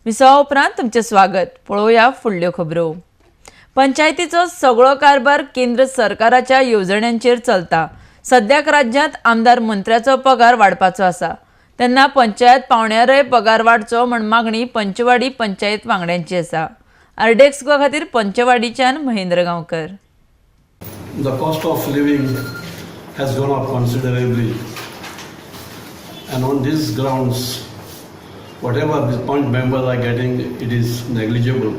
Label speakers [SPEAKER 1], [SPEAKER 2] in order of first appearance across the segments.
[SPEAKER 1] विसवा उपरांत तुमचें स्वागत. पळोवया फुडल्यो खबरो. पंचायतीचो सगळो कारभार केंद्र सरकाराच्या येवजण्यांचेर चलता. सद्याक राज्यांत आमदार मंत्र्याचो पगार वाडपाचो आसा, तेन्ना पंचायत पावंड्यारय पगार वाडचो म्हण मागणी पंचवाडी पंचायत वांगड्यांची आसा. आरडीएक्स गोवा खातीर पंचवाडीच्यान Mahendra Gaonkar.
[SPEAKER 2] The cost of living has gone up considerably. And on these grounds, whatever the panch members are getting, it is negligible.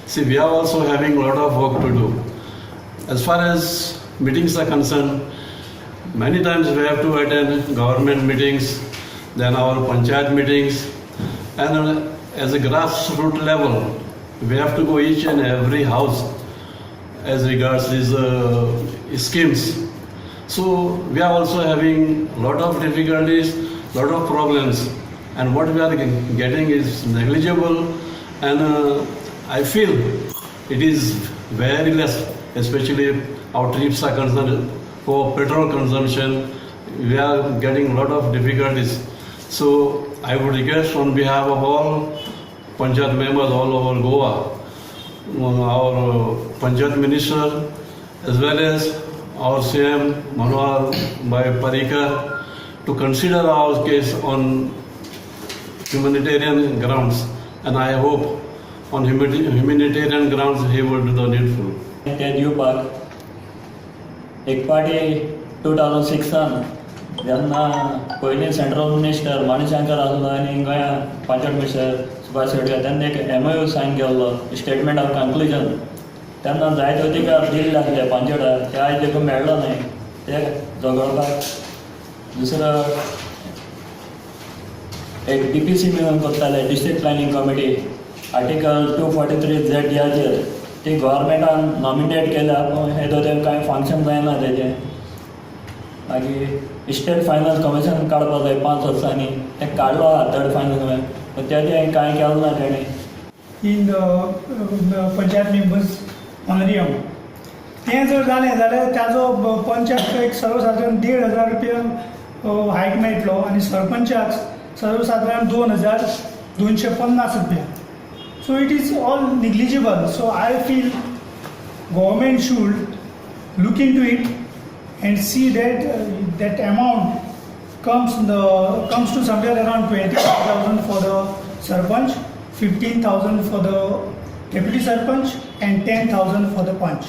[SPEAKER 2] See, we are also having a lot of work to do. As far as meetings are concerned, many times we have to attend government meetings, then our panchayat meetings, and as a grassroots level, we have to go each and every house as regards these schemes. So we are also having a lot of difficulties, lot of problems, and what we are getting is negligible, and I feel it is very less, especially our trips are concerned for petrol consumption. We are getting a lot of difficulties. So I would request on behalf of all panchayat members all over Goa, our Panchayat Minister as well as our CM Manohar Bhai Parrikar to consider our case on humanitarian grounds, and I hope on humanitarian grounds he will do the needful.
[SPEAKER 3] ते दिवपाक एक पाटी 2006आन जेन्ना पयलीं central minister Manishankar आसलो आनी गोंया panchayat minister Subhash Shetkar, तेन्ना एक एमओयू सायन केल्लो, स्टेटमेंट ऑफ कंक्लुजन. तेन्ना जायते अधिकार दिल्ले आसले पंचायताक, ते आयज देखून मेळ्ळो न्हय ते झगडपाक. दुसरो एक डीपीसी म्हणून करताले, District Planning Committee, Article 243 Z याचेर ती गव्हर्मेंटान नॉमिनेट केल्या, पूण हे तें कांय फंक्शन जायना तेजें. मागीर स्टेट फायनान्स कमिशन काडपा जाय 5 वर्सांनी, तें काडलो आहा थर्ड फायनान्स कमिशन, पूण तेजें कांय केलें ना तेणें.
[SPEAKER 4] In panchayat members honorarium तें जर जालें जाल्यार ताजो पंचाक एक सर्वसादारण 1500 रुपया हायक मेळटलो आनी सरपंचाक सर्वसादारण 2250 रुपया. So it is all negligible. So I feel government should look into it and see that that amount comes to somewhere around 25,000 for the sarpanch, 15,000 for the deputy sarpanch and 10,000 for the panch.